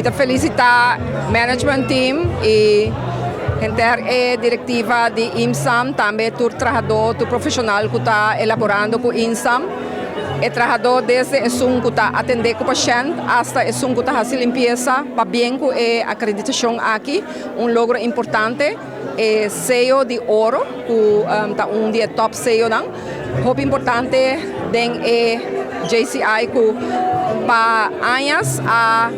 Mi ta felicita management team y henter e directiva di IMSAM, tambe tur trahador, tur profesional cu ta elaborando cu IMSAM. E trahador desde esun cu ta atende cu pashent hasta esun cu ta haci limpieza, pabien cu e acreditacion aki, un logro importante. E seyo di oro, cu ta un di e top seyonan. Hopi importante den e JCI cu pa añas a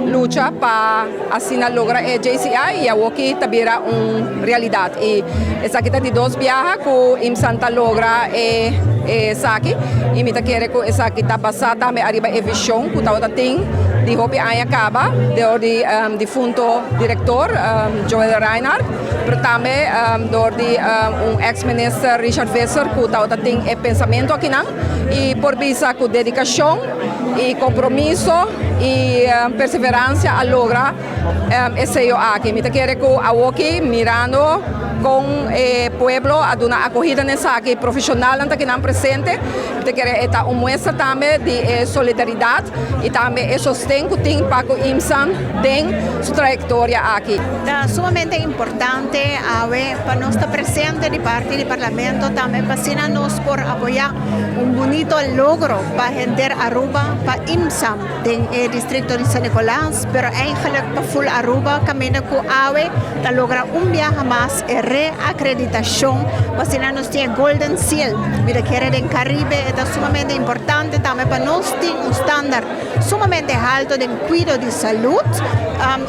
lucha pa asina logra e JCI y awoki ta bira un realidad. Y esaki ta di dos biaha cu IMSAM ta logra e esaki y mi ta kere cu esaki ta basa tambe ariba e vision cu tabata tin di hopi aña caba door di difunto director Joel Reinhardt, pero tambe door di un ex minister, Richard Visser, cu tabata tin e pensamento akinan y por bisa cu dedicacion y compromiso y perseverancia a logra e seyo aki. Mi ta kere cu awoki, mirando con e pueblo a duna acogida na esaki, profesionalnan ta akinan presente, mi ta kere e ta un muestra tambe di e solidaridad y tambe e sosten cu tin pa cu IMSAM den su trayectoria aki. Ta sumamente importante awe pa nos ta presente di parti di Parlamento tambe pa asina nos por apoya un bunito logro pa henter Aruba, pa IMSAM den e districto di San Nicolas, pero eigenlijk pa full Aruba, caminda cu awe ta logra un biaha mas e reacreditacion pa asina nos tin e Golden Seal. Mi ta kere den Caribe e ta sumamente importante tambe pa nos tin un standaard sumamente halto den cuido di salud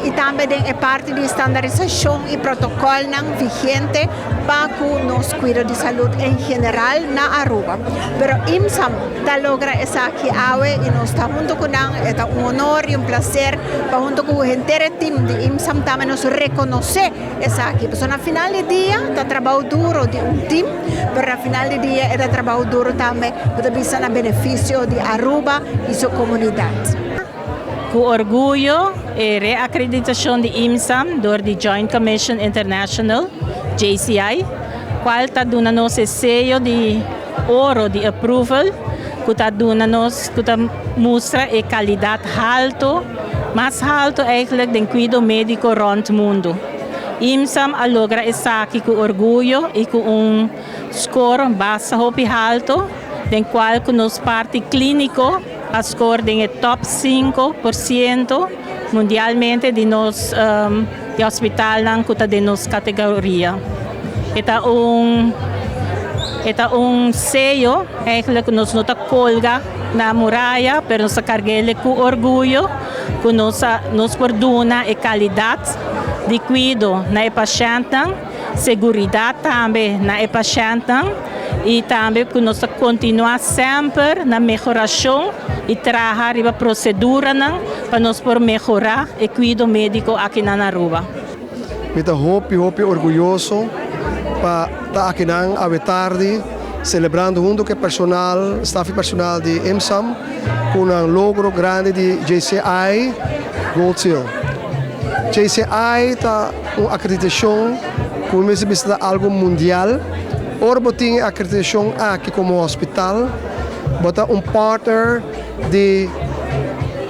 y tambe den e parti di standardisacion y protocolnan vigente pa cu nos cuido di salud en general na Aruba. Pero IMSAM ta logra esaki awe y nos ta hunto cu nan. E ta un honor y un placer pa hunto cu henter e team di IMSAM tambe nos reconoce esaki. Pasobra na final di dia ta trabao duro di un team, pero na final di dia e ta trabao duro tambe cu ta bisa na beneficio di Aruba y su comunidad. Cu orguyo e reacreditacion di IMSAM door di Joint Commission International, JCI, cual ta duna nos e seyo di oro di approval, cu ta duna nos, cu ta mustra e calidad halto, mas halto eigenlijk den cuido medico rond mundo. IMSAM a logra esaki cu orguyo y cu un score basta hopi halto, den cual cu nos parti clinico a score den e top 5% mundialmente di nos di hospitalnan cu ta den nos categoria. E ta un seyo eigenlijk cu nos no ta colga na muraya, pero nos ta carg'e cu orguyo cu nos por duna e calidad di cuido na e pashentnan, seguridad tambe na e pashentnan y tambe cu nos ta continua semper na mehoracion y traha riba proceduranan pa nos por mehora e cuido medico aki na Aruba. Mi ta hopi, hopi orguyoso pa ta akinan awe tardi celebrando hunto cu personal, staff personal di IMSAM, cu un logro grandi di JCI Gold Seal. JCI ta un acreditacion cu ta algo mundial. Ora bo tin acreditacion aki como hospital, bo ta un partner di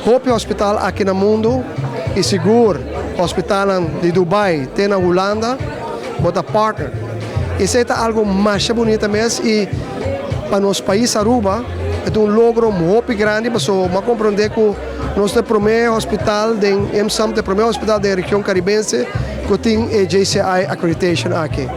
hopi hospital aki na mundo y sigur hospital di Dubai, te na Hulanda, bo ta partner. Esey ta algo mas bunita mes y pa nos pais Aruba e un logro hopi grandi, pasobra mi a comprende cu nos ta prome hospital di IMSAM, e prome hospital di region Caribense cu tin e JCI accreditation aki.